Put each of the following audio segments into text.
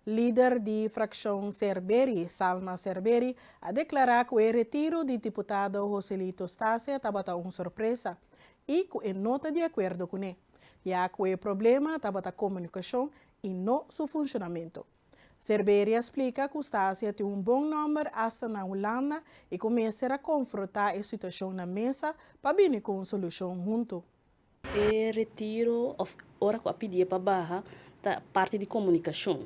Lider di frakshon Serberie, Salma Serberie, a deklará ku e retiro di diputado Joselito Stasia tabata un sorpresa i ku e no ta di akuerdo kuné, ya ku e problema tabata komunikashon i no su funshonamentu. Serberie a splika ku Stasia tin un bon nòmber asta na Hulanda i ku mester a konfrontá e situashon na mesa pa bini ku un solushon huntu. E retiro of ora ku a pidié pa baha ta parti di komunikashon.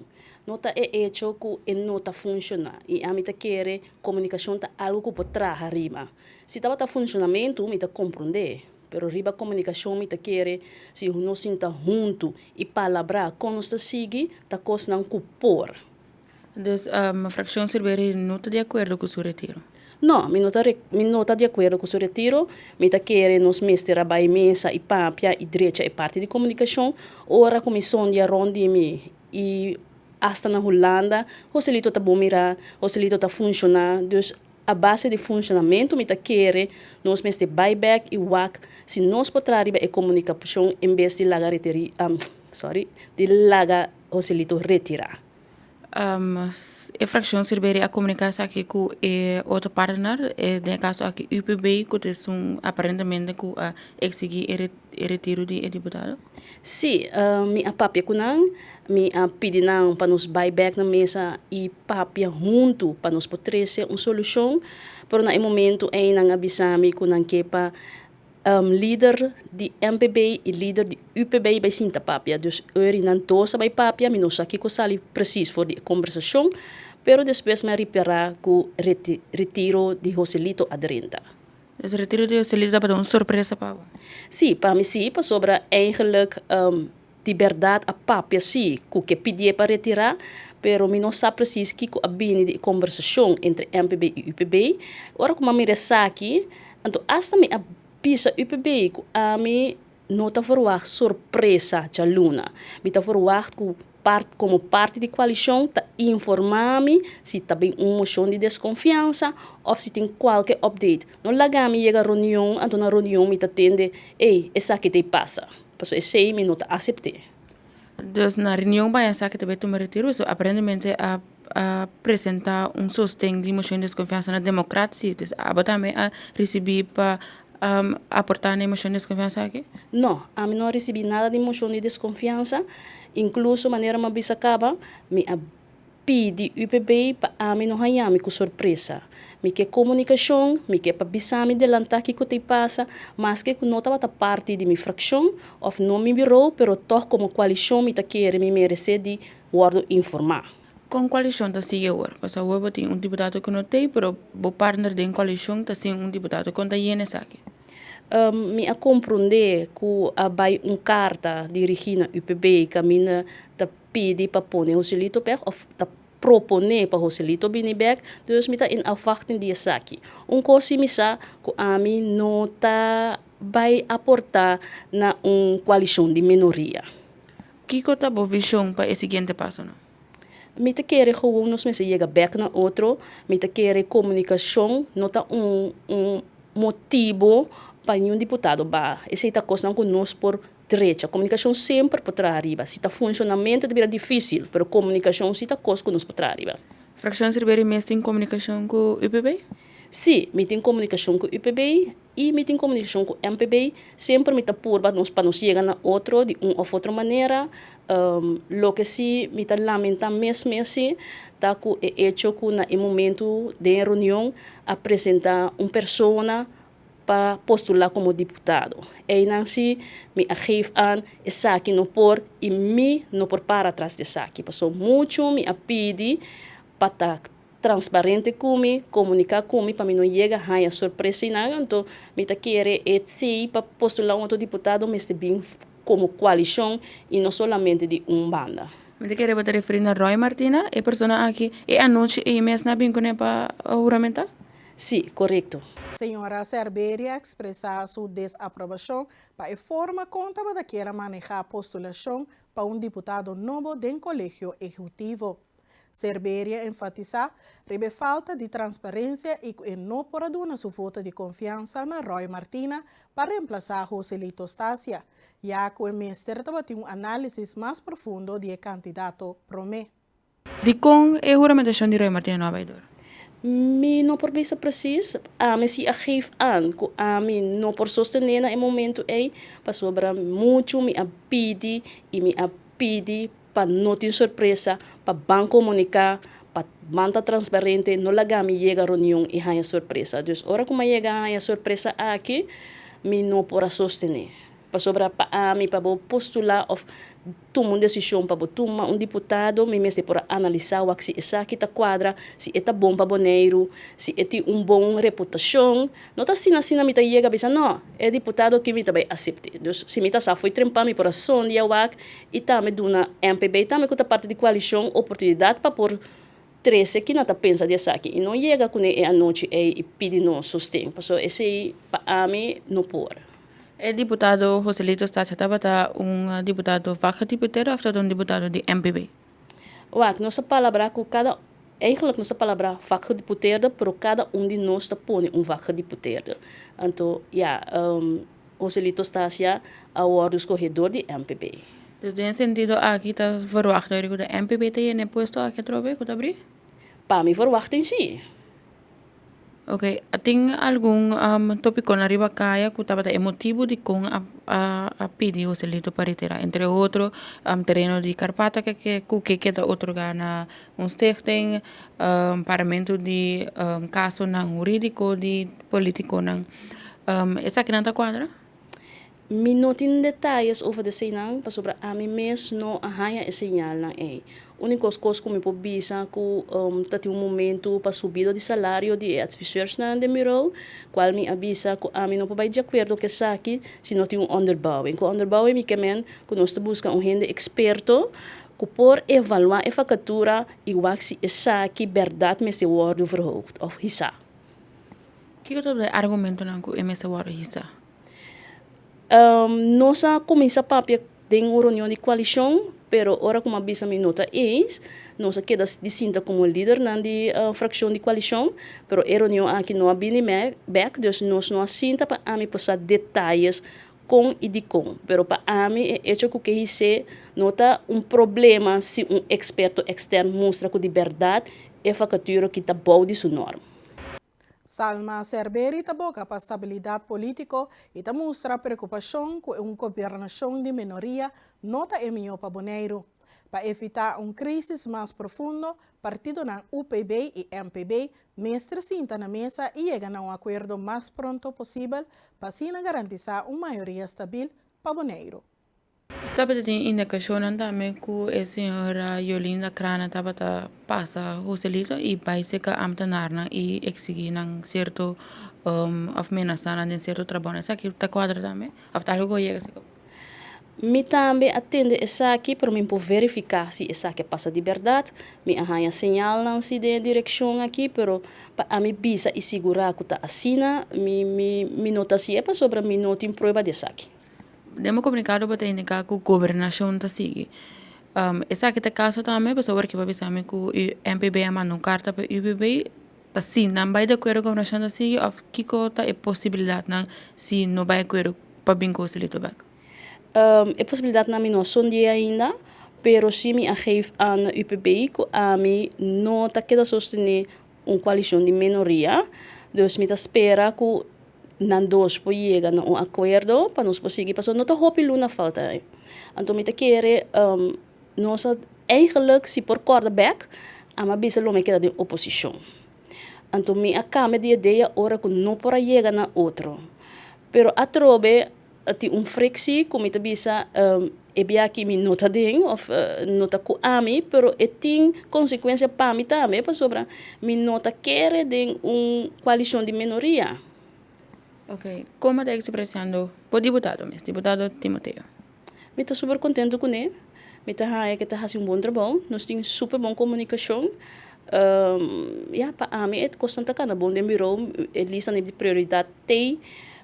No ta e echo ku e no ta funshoná i ami ta kere komunikashon ta algu ku por traha riba. Si tabata funshonamentu mi ta komprondé, pero riba komunikashon mi ta kere si nos sinta huntu i palabrá kon nos ta sigui ta kosnan ku por. Dus frakshon Silveri no ta di akuerdo ku su retiro? No, mi no ta mi no ta di akuerdo ku su retiro. Mi ta kere nos mester a bai mesa i papia i drecha e parti di komunikashon. Ora ku mi sondia rònt di mi i asta na Hulanda, Joselito ta bon mirá, Joselito ta funshoná. Dus a base di funshonamentu mi ta kere nos mester bai bèk i wak si nos por traha riba e komunikashon en bes di laga reteri sorry di laga Joselito retirá. E frakshon Silveria a komuniká esaki ku e otro partner, den e kaso aki UPB, ku ta esun aparentemente ku a eksigí e retiro di e diputado? Sí, mi a papia ku nan, mi a pidi nan pa nos bai bèk na mesa i papia huntu pa nos por trese un solushon, pero na e momentu ei nan a bisa mi ku nan ke pa Lider di MPB i lider di UPB bai sinta papia. Dus ori nan dos a bai papia, mi no sa kiko sali presis for di e kombersashon, pero despues mi a ripará ku retiro di Joselito a drenta. Dus retiro di Joselito tabata un sorpresa pa bo? Sí, pa mi sí, pasobra eigenlijk di bèrdat a papia sí ku ke pidié pa retirá, pero mi no sa presis kiko a bini di e kombersashon entre MPB i UPB. Ora ku mi a mira esaki, anto asta mi a bisa UPB ku ami no ta verwagt sorpresa djaluna. Mi ta verwagt ku part komo parti di koalishon ta informá mi si ta bin un moshon di deskonfiansa òf si tin kualke update. No laga mi yega reunion, anto na reunion mi ta tende, ey, esaki ta e pasa. Pasobra esei mi no ta asept'é. Dus na reunion baña sa ke ta bai tuma retiro, so aparentemente a a presenta un sosten di mocion di desconfiansa na Democrat si. Dus abo tambe a ricibi pa aporta na e mocion di desconfiansa aki? No, ami no a ricibi nada di mocion di desconfiansa. Incluso manera mi a bisa caba, mi a Pidi UPB pa ami no haña mi ku sorpresa. Mi ke komunikashon, mi ke pa bisa mi delantá kiko ta pasa, maske ku no tabata parti di mi frakshon òf no mi birou, pero tòg komo koalishon mi ta kere mi meresé di wòrdu informá. Kon koalishon ta sigui awor? Pasobra awor bo tin un diputado ku no t'ei, pero bo partner den koalishon ta sin un diputado. Kon ta yena esaki? Mi a komprondé ku a bai un karta dirigí na UPB kaminda ta pidi pa pone Joselito bek of ta propone pa Joselito bini bek, dus mi ta in afwachting di esaki. Un kos si mi sa ku ami no ta bai aporta na un koalishon di minoria. Kiko ta bo vishon pa e siguiente pasonan? Mi ta kere gewoon nos mester yega bek na otro, mi ta kere komunikashon no ta un un motibo pa niun diputado baha, esei ta kosnan ku nos por Drecha. Komunikashon semper por traha riba. Si ta funshonamento ta bira difísil, pero komunikashon si ta kos ku nos por traha riba. Frakshon Silverio mes tin komunikashon ku UPB? Sí, mi tin komunikashon ku UPB i mi tin komunikashon ku MPB. Semper mi ta purba nos pa nos yega na otro di un òf otro manera. Loke sí mi ta lamentá mes mes sí ta ku e echo ku na e momentu den e reunion a presentá un persona pa postula como diputado. Eynan si mi a geef aan esaki no por y mi no por para tras di esaki. Paso mucho mi a pidi pa ta transparente cu mi, comunica cu mi pa mi no yega haya sorpresa y nan. Anto mi ta kere e si pa postula un otro diputado mester bin como coalicion y no solamente di un banda. Mi ta kere bo ta referi na Roy Martina, e persona aki e anochi ey mes na bin cune pa huramenta? Sí, korekto. Señora Serberia a ekspresá su desaprobashon pa e forma kon tabata kier a manehá postulashon pa un diputado nobo den Kolegio Ehekutivo. Serberia a enfatisá riba e falta di transparensia i ku e no por a duna su voto di konfiansa na Roy Martina pa remplasá Joselito Stasia, ya ku e mester tabatin un análisis mas profundo di e kandidato promé. Dikon e huramentashon di Roy Martina no a bai dor? Mi no por bisa precies. Ami si a geef aan ku ami no por sostené na e momento ei, pasobra muchu mi a pidi i mi a pidi pa no tin sorpresa, pa ban komuniká, pa ban ta transparente, no laga mi yega reunion i haña sorpresa. Dus ora ku mi a yega haña sorpresa aki, mi no por a sostené. Pasobra pa ami, pa bo postulá òf tuma un desishon pa bo tuma un diputado, mi mester por a analisá wak si esaki ta kuadra, si e ta bon pa Boneiru, si e tin un bon reputashon. No ta asina asina mi ta yega bisa no, e diputado aki mi ta bai asept'é. Dus si mi ta sa fo'i trempa mi por a sondia wak i tambe duna MPB tambe ku ta parti di koalishon oportunidat pa por trese kina ta pensa di esaki i no yega kuné e anochi ei i pidi nos sosten pasobra esei pa ami no por. E diputado Joselito Statia tabata un diputado vakgedeputeerde of tabata un diputado di MPB? Wak, nos a palabrá ku kada, eigenlijk nos a palabrá vakgedeputeerde, pero kada un di nos ta pone un vakgedeputeerde. Anto, ya, Joselito Statia a wòrdu skohé dor di MPB. Dus den e sentido aki ta verwagt ku ta MPB ta yena e puesto aki atrobe ku ta abrí? Pa mi verwachting sí. Ok, tin algun topiconan riba caya cu tabata e motibo dicon a a pidi Joselito pa retira, entre otro tereno di Carpata cu ke keda otorga na un stichting, paramento di casonan huridico di politiconan, esakinan ta cuadra? Mi no tin detayes over di eseinan pasobra ami mes no a haña e señalnan ei. Úniko kos ku mi por bisa ku ta tin un momentu pa subido di salario di e adviseursnan den bureau, kual mi a bisa ku ami no por bai di akuerdo ku esaki si no tin un onderbouwing. Ku onderbouwing mi ke men ku nos ta buska un hende eksperto ku por evaluá e vakatura i wak si esaki bèrdat mester wòrdu verhoogd òf hisá. Kiko ta e argumentonan ku e mester wòrdu hisá? Nos a kuminsá papia den un reunion di koalishon, pero ora ku mi a bisa mi no ta eens, nos a keda di sinta komo lidernan di frakshon di koalishon, pero e reunion aki no a bini bèk, dus nos no a sinta pa ami por sa detayes kon i dikon. Pero pa ami e echo ku ke his'é no ta un problema si un eksperto ekstern mustra ku di bèrdat e vakatura ki ta bou di su nòrm. Salma Serberi ta boga pa stabilidat polítiko i ta mustra preokupashon ku un gobernashon di minoria no ta e mihó pa Boneiru. Pa evitá un krísis mas profundo, partidonan UPB i MPB mester sinta na mesa i yega na un akuerdo mas pronto posibel pa asina garantisá un mayoria stabil pa Boneiru. Tabata tin indikashonnan tambe ku e señora Yolinda Crana tabata pasa Joselito i bai seka amtenarnan i eksigí nan sierto òf menasá nan den sierto trabounan. Esaki ta kuadra tambe òf ta algu ku a yega seka bo? Mi tambe a tende esaki, pero mi por verifiká si esaki a pasa di bèrdat. Mi a haña señalnan si den e direkshon aki, pero pa ami bisa i sigurá ku ta asina, mi mi mi no ta hasié pasobra mi no tin prueba di esaki. Den bo komunikado bo ta indiká ku gobernashon ta sigui. Esaki ta kaso tambe pasobra awor ki bo a bisa mi ku MPB a manda un karta pa UPB ta si nan bai di akuerdo gobernashon ta sigui òf kiko ta e posibilidatnan si no bai akuerdo pa bin ku Joselito bèk? E posibilidatnan mi no a sondi'é ainda, pero si mi a geef aan UPB ku ami no ta keda sostené un koalishon di menoria, dus mi ta spera ku nan dos por yega na un akuerdo pa nos por sigui pasobra no ta hopi luna falta. Anto mi ta kere nos a eigenlijk si por kòrda bèk ami a bisa lo mi keda den oposishon. Anto mi a kambia di idea ora ku no por a yega na otro. Pero atrobe tin un frictie ku mi ta bisa e bia aki mi no ta den of no ta ku ami pero e tin konsekuensia pa mi tambe pasobra mi no ta kere den un koalishon di menoria. Ok, komo ta ekspresando bo diputado mes, diputado Timoteo? Mi ta super kontentu kuné, mi ta haña ke ta hasi un bon trabou, nos tin super bon komunikashon, ya pa ami e kosnan ta kana bon den birou, e listanan di prioridat t'ei,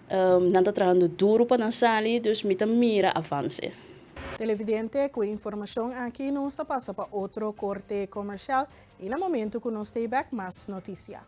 nan ta trahando duru pa nan sali, dus mi ta mira avanse. Televidente, ku e informashon aki nos ta pasa pa otro korte komershal i na momentu ku nos stay bek mas notisia.